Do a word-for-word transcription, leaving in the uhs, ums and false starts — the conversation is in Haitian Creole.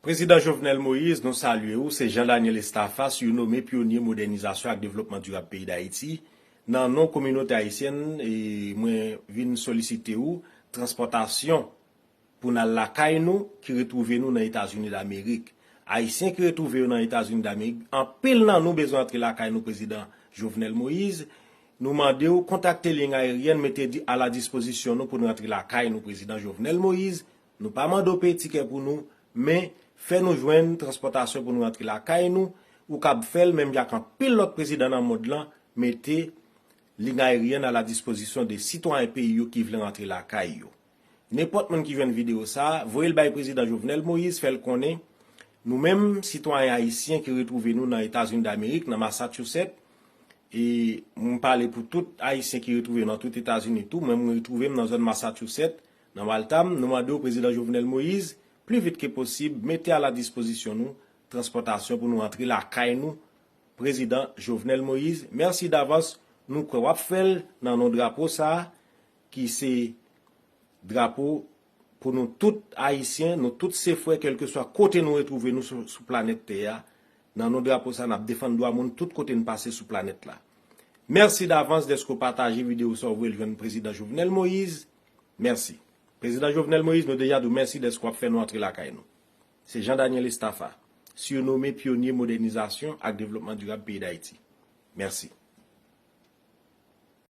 Prezidan Jovenel Moïse, nou salye w, se Jean Daniel Estafa, sirinome pyonye modènizasyon ak devlopman dirab peyi Dayiti. Nan non kominote ayisyèn, e mwen vin solisite w transpòtasyon pou n al lakay nou ki retwouve nou nan Etazini Damerik. Ayisyen ki retwouve yo nan Etazini Damerik, anpil nan nou bezwen antre lakay nou, Prezidan Jovenel Moïse. Nou mande w kontakte liy ayeryèn, mete di- a la dispozisyon nou pou nou antre lakay nou, Prezidan Jovenel Moïse. Nou pa mande w peye tikè pou nou, men fè nou jwenn transpòtasyon pou nou rantre lakay nou. Ou kab fè l menm jan ak anpil lòt prezidan nan mond lan, mete liy ayeryèn a la dispozisyon de sitwayen peyi yo ki vle rantre lakay yo. Nenpòt moun ki jwenn videyo sa a, voye l bay Prezidan Jovenel Moïse, fè l konnen nou menm, sitwayen ayisyen ki retwouve nou nan Etazini Damerik, nan Massachusetts, e m pale pou tout Ayisyen ki retwouve yo nan tout Etazini tou, mwen m retwouve m nan zòn Massachusetts, nan Waltham, nou mande w, Prezidan Jovenel Moïse, pli vit ke posib, mete a la dispozisyon nou transpòtasyon pou nou antre lakay nou, Prezidan Jovenel Moïse. Mèsi davans, nou kwè w ap fè l nan non drapo sa a, ki se drapo pou nou tout Ayisyen, nou tout se frè, kèlkeswa kote nou retwouve nou sou, sou planèt tè a. Nan non drapo sa, n ap defann dwa moun tout kote n pase sou planèt la. Mèsi davans dèske w pataje videyo sa a, w voye l jwenn Prezidan Jovenel Moïse. Mèsi. Prezidan Jovenel Moïse, nou deja di w mèsi dèske w ap fè nou antre lakay nou. Se Jean Daniel Estafa, sirinome pyonye modènizasyon ak devlopman dirab peyi Dayiti. Mèsi.